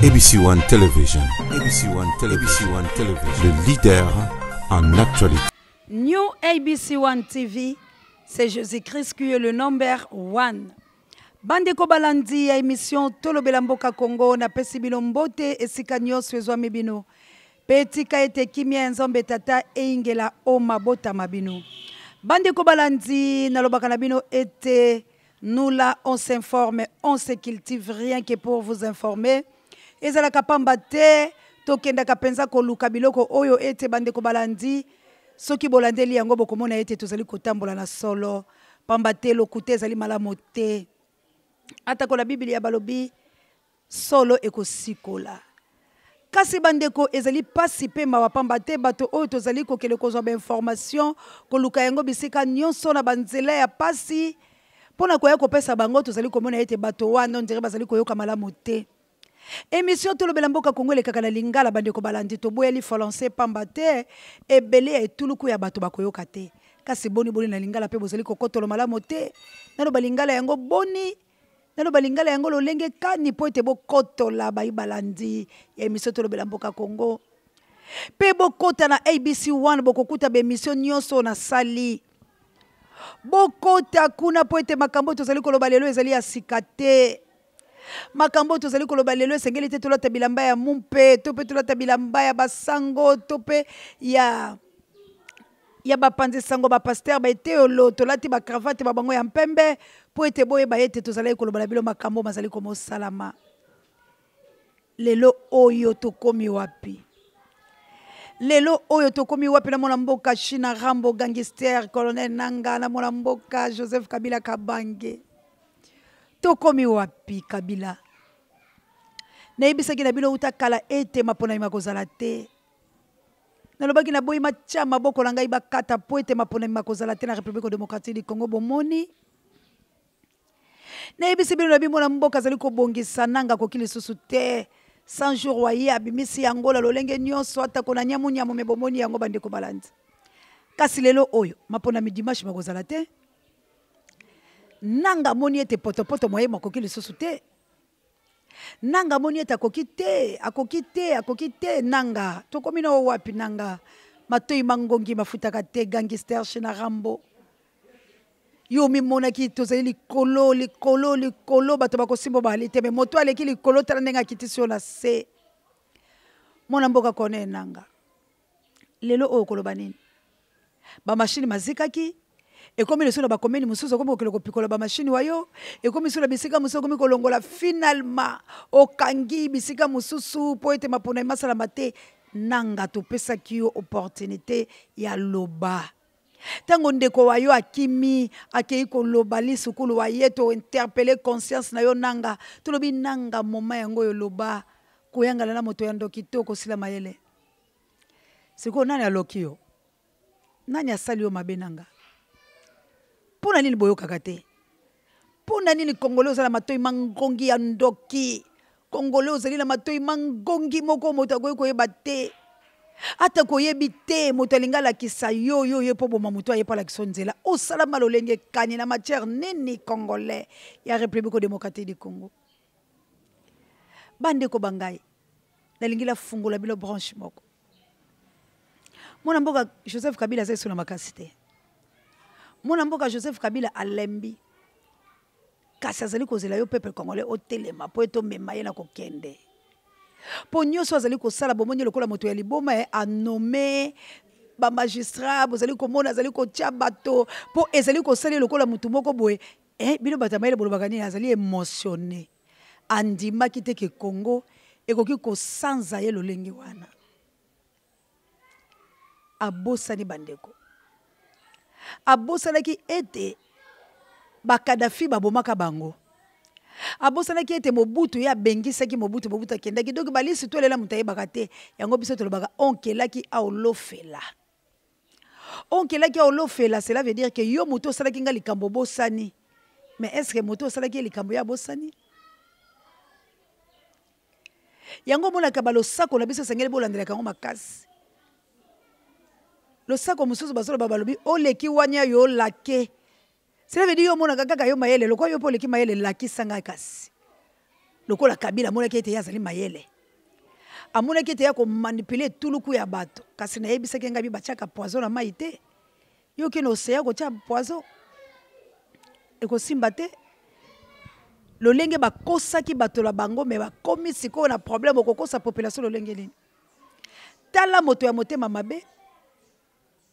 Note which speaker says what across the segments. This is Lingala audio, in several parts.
Speaker 1: ABC One Television, ABC One Television, ABC One Television, le leader en actualité.
Speaker 2: New ABC One TV, c'est Jésus-Christ qui est le number one. Bandeko balandi ya émission Tolobela Mboka Congo napesi bino mbote esika nyonso ezwami bino mpe tika ete kimia ya Nzambe Tata eyingela o mabota ma bino. Bandeko balandi, nalobaka na bino ete nous là on s'informe, on se cultive rien que pour vous informer. Ezalaka pamba te, tokendaka mpenza koluka biloko oyo ete bandeko balandi soki bolandeli yango bokomona ete tozali kotambola na solo, pamba te lokuta ezali malamu te. Atako na Biblia balobi solo ekosikola. Kasi bandeko, ezali pasi pe mawa pamba te bato oyo tozali kokende kozwa ba information, koluka yango bisika nyonso na ba nzela ya pasi mpo na koya kopesa bango, tozali komona ete bato wana on dirait bazali koyoka malamu te. Emission Tolobela Mboka Congo elekaka na lingala, bandeko balandi, toboyali français pamba te ebele ya etuluku ya bato bakoyoka te. Kasi boni boni na lingala pe bozali kokotolo malamu te? Naloba lingala yango boni? Naloba lingala yango lolenge kani mpo ete bokotola bayi balandi ya emission Tolobela Mboka Congo? Pe bokota na ABC 1, bokokuta ba emission nyonso nasali. Bokota kuna mpo ete makambo tozali koloba lelo ezali ya sika te. Makambo tozali koloba lelo esengeli te tolata bilamba ya mumpe to pe tolata bilamba ya basango to pe ya bapanzi sango, ba pasteur, ba eteyolo, tolati ba cravate ba bango ya mpembe mpo ete boyeba ete tozalaki koloba na bino makambo mazali komosalama. Lelo oyo tokomi wapi? Lelo oyo tokomi wapi na mwana mboka China Rambo gangster colonel Nanga na mwana mboka Joseph Kabila Kabange? Tokomi wapi Kabila? Nayebisaki na bino uta kala ete maponami makozala te. Nalobaki naboyi matia maboko na ngai bakata po ete maponami makozala te na République démocratique du Congo. Bomoni? Nayebisi bino na bino mwana mboka azali kobongisa Nanga akoki lisusu te. 100 jours waye abimisi yango na lolenge nyonso atako na nyamu nyamu me bomoni yango bandeko balandi. Kasi lelo oyo maponami dimanche makozala te. Nanga amoni ete potopoto moye makoki lisusu te. Nanga amoni ete akoki te, akoki te, akoki te. Nanga, tokomi na wapi Nanga? Matoi mangongi mafutaka te, gangster China Rambo. Yo omimonaki tozali likolo, likolo, likolo, bato bakosimba bali te, me moto aleki likolo, tala ndenge akitisi yo na se. Mwana mboka Corneille Nanga, lelo oyo koloba nini? Ba machine mazikaki, ekomi lisusu na ba commune mosusu, okomi kokende kopikola ba machine wa yo, ekomi lisusu na bisika mosusu, okomi kolongola finalement okangi bisika mosusu mpo ete maponami masalama te. Nanga, topesaki yo opportunité ya loba. Tango ndeko wa yo akimi, akei koloba lisukulu wa ye, to interpeller conscience na yo Nanga. Tolobi Nanga, moment yango oyo loba, koyangana na moto ya ndoki te, okosila mayele. Sikoyo nani aloki yo? Nani asali yo mabe Nanga? Mpo na nini boyokaka te? Mpo na nini Congolais oza na matoi mangongi ya ndoki? Congolais ozali na matoi mangongi moko moto akoki koyeba te. Ata koyebi te, moto alingi alakisa yo, yo ye mpo boma moto aye mpo alakisa yo nzela. Osalama lolenge kani na matière nini Congolais ya République démocratique du Congo? Bandeko ba ngai, nalingi nafungola bino branche moko. Mwana mboka Joseph Kabila aza lisusu na makasi te. Mwana mboka Joseph Kabila alembi, kasi azali kozela yo peuple congolais otelema po ete omema ye na kokende. Po nyonso azali kosala, bomoni lokola moto ya liboma ye anome ba magistrat, bozali komona azali kotia bato po ezali kosala ye lokola moto moko boye. Bino bato ya mayele bolobaka nini? Azali émotionné, andimaki te ke Congo ekoki kosanza ye lolenge wana. Abosani bandeko, abosanaki ete ba Kadhafi babomaka bango, abosanaki ete Mobutu ye abengisaki Mobutu, Mobutu akendaki. Donc balisi to elela moto ayebaka te. Yango biso tolobaka onkelaki aolofela, onkelaki aolofela, cela veut dire que yo moto osalaki nga likambo obosani. Mais est-ce que moto osalaki ye likambo ye abosani? Yango omonaka ba losako na biso esengeli bolandelaka yango makasi. Losako mosusu bazoloba balobi oleki wania yo lake. Cela veut dire yo omonaka kaka yo mayele, lokola yo mpe oleki mayele, lakisa ngai kasi. Lokola Kabila amonaki ete ye azali mayele. Amonaki ete ya komanipule etuluku ya bato, kasi nayebisaki ngai batiaka poison na mai te. Yo okende oseya kotia poison, ekosimba te. Lolenge bakosaki bato na bango, me bakomi sikoyo na problème. Okokosa population lolenge nini? Tala moto ya motema mabe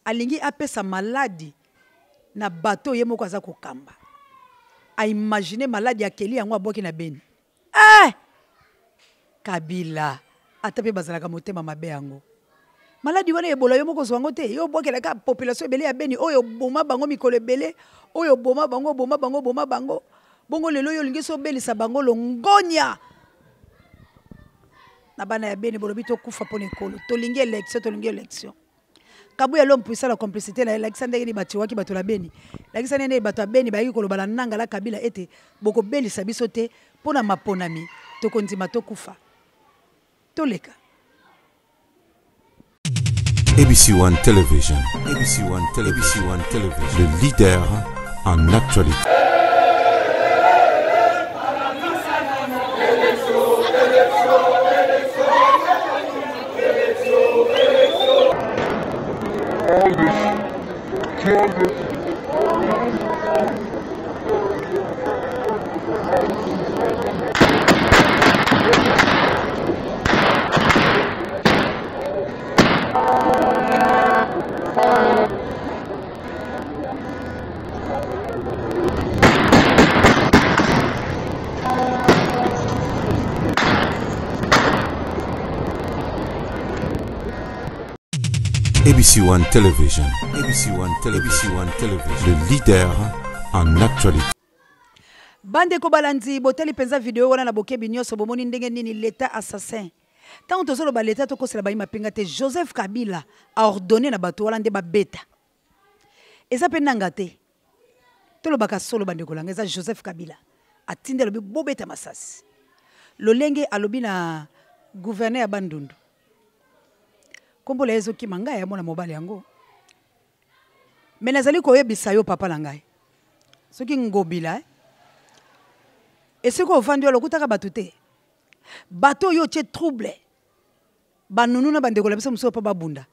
Speaker 2: alingi apesa maladi na bato ye moko aza kokamba. Aimagine maladi akeli yango abwaki na Beni. Eh! Kabila ata mpe bazalaka motema mabe yango. Maladi wana Ebola yo moko ozwa yango te. Yo obwakelaka population ebele ya Beni oyo oboma bango mikolo ebele, oyo oboma bango, oboma bango, oboma bango. Bongo lelo yo olingi so obelisa bango longonya. Na bana ya Beni bolobi tokufa mpo na ekolo. Tolingi election, tolingi election. Kabuya l'homme puissant la complicité na ye, lakisa ndenge nini batiwaki bato na Beni, lakisa ndenge nini bato ya Beni bayaki koloba na Nanga na Kabila ete bokobelisa biso te mpo na maponami, tokondima tokufa. Toleka.
Speaker 1: ABC One Television, ABC One Television, ABC One Television, le leader en actualité. ABC One Television, ABC One Television, ABC One Television, le leader en actualité.
Speaker 2: Bandeko balandi, botali mpenza video wana na bokebi nyonso, bomoni ndenge nini l'État assassin. Ntango tozoloba l'État, tokosela bayi mapinga te. Joseph Kabila a ordonné na bato wana nde babeta. Eza mpe nanga te. Tolobaka solo bandeko langa, eza Joseph Kabila atindi alobi bobeta masasi. Lolenge alobi na gouverneur ya Bandundu. Kombo la ezokima ngai ya mwana mobali yango. Mais nazali koyebisa yo papa na ngai. Soki ngobila, eh? Esika ovandi wana okutaka bato te. Bato oyo otie trouble. Banunu na bandeko na biso mosusu mpo babunda.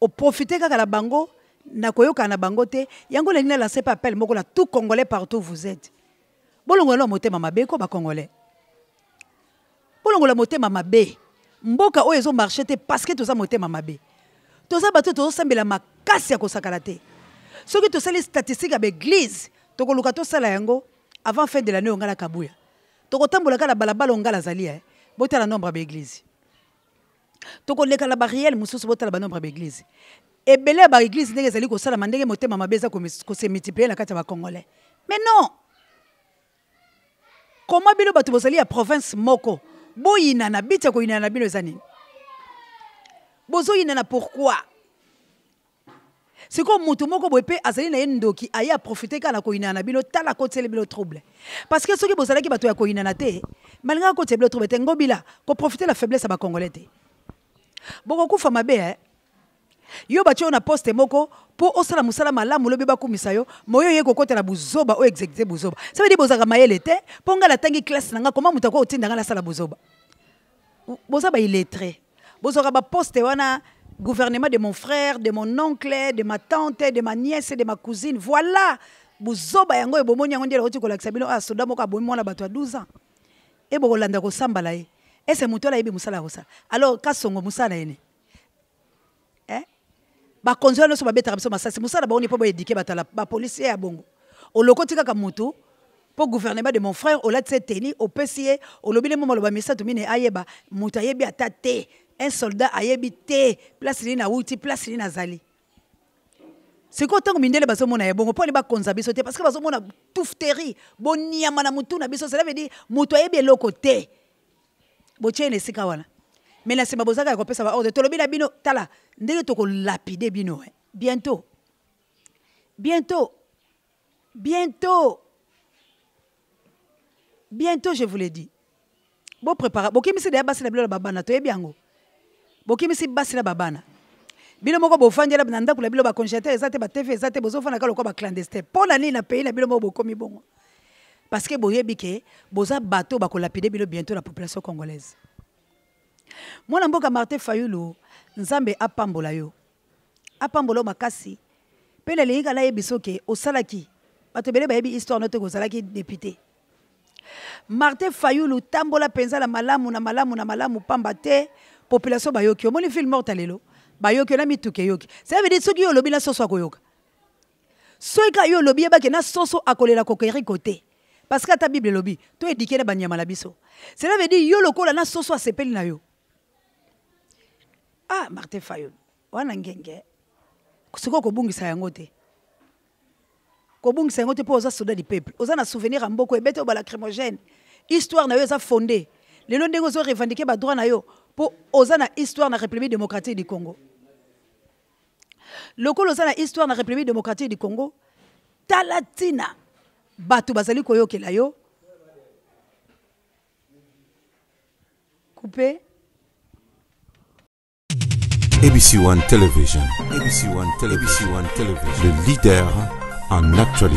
Speaker 2: Oprofite kaka na bango na koyokana na bango te. Yango nalingi na lancer pe appel moko na tout Congolais partout où vous êtes. Bolongola na motema mabe ko ba Congolais. Bolongola motema mabe. Mboka oyo ezo marcher te parce que toza motema mabe. Toza bato tozosambela makasi ya kosakana te. Soki tosali statistique ya ba église, tokoluka tosala yango avant fin de l'année ongala Kabuya. Tokotambola kaka na balabala ongala azali eh. Botala nombre ya ba église. Tokoleka na ba réel mosusu, botala ba nombre ya ba église. Ebele ya ba église ndenge ezali kosalama, ndenge motema mabe eza ko se multiplier na kati ya ba Congolais. Mais non! Comment bino bato bozali ya province moko boyinana, biti ya koyinana na bino eza nini? Bozoyinana pourquoi? Sikoyo moto moko boye mpe azali na ye ndoki, aye aprofite kaka na koyinana na bino, tala akotiseli bino trouble. Parce que soki bozalaki bato ya koyinana te, balingaka kotisela bino trouble te. Ngobila, koprofite la faiblesse ya ba Congolais te. Bokokufa mabe, eh? Yo batie yo na poste moko po osala mosala malamu, lobi bakumisa yo, moyo ye kokota na buzoba oyo exécuter buzoba. Ça veut dire bozalaka mayele te, po nga natangi classe na nga, comment moto akoki kotinda nga nasala buzoba? Boza ba illettré. Bozwaka ba poste wana gouvernement de mon frère, de mon oncle, de ma tante, de ma nièce, de ma cousine. Voilà buzoba yango ebomoni yango nde nauti kolakisa bino. Ah, soda moko abomi mwana bato ya 12 ans. E bokolanda kosambala ye. Ese moto ala yebi mosala ya kosala. Alors Kasongo mosala na ye ne? Eh? Bakonzi wana nyonso babetaka biso masasi, mosala bango ni mpo boedike bato ya bapolisier ya bongo. Olokoti kaka motu mpo gouvernement de mon frère, olatisi ye teni, opesi ye, olobi ne mwa maloba misato mine ayeba, moto ayebi ata te, un soldat ayebi te place nini awuti, place nini azali. Sikoyo ntango mindele bazomona ya bongo, mpo ani bakonza biso te, parce que bazomona touffeterie, boniama na motu na biso. Cela veut dire moto ayebi eloko te. Botie na esika wana. Mais na sima bozaka ya kopesa ba ordre. Tolobi na bino, tala ndenge tokolapide bino, eh. Bientôt. Bientôt. Bientôt. Bientôt, je vous l'ai dit. Bo prépara, bokimisi deya basi na bino na babana, toyebi yango. Bokimisi basi na babana. Bino moko bofandela na ndako na bino, ba congélateur eza te, ba TV eza te, bozofanda kaka lokola ba clandestin. Mpo na nini na pays na bino moko bokomi bongo? Parce que boyebi ke boza bato bakolapide bino bientôt la population congolaise. Mwana mboka Martin Fayulu, Nzambe apambola yo. Apambola yo makasi. Mpe nalingi kaka nayebisa ke osalaki bato ebele bayebi histoire no te kozalaki député. Martin Fayulu tambola mpenza na malamu na malamu na malamu pamba te population bayoki omoni ville morte lelo bayoki na mituka eyoki. Ça veut dire soki yo olobi na soso akoyoka. Soki kaka yo olobi yebake na soso akolela kokeriko te. Parce que ata Bible elobi to éduquer na banyama na biso. Cela veut dire yo lokola na soso asepeli na yo. Ah Martin Fayulu wana ngenge sikoyo kobungisa yango te. Kobungisa yango te mpo oza soldat du peuple. Oza na souvenir ya mboko ebete oyo ba lacrymogène. Histoire na yo eza fondée. Lelo ndenge ozo revendiquer ba droit na yo mpo oza na histoire na République démocratique du Congo. Lokola oza na histoire na République démocratique du Congo, tala tina bato bazali koyokela yo. Coupé.
Speaker 1: ABC One Television, ABC One Television, ABC One Television, le leader en actualité.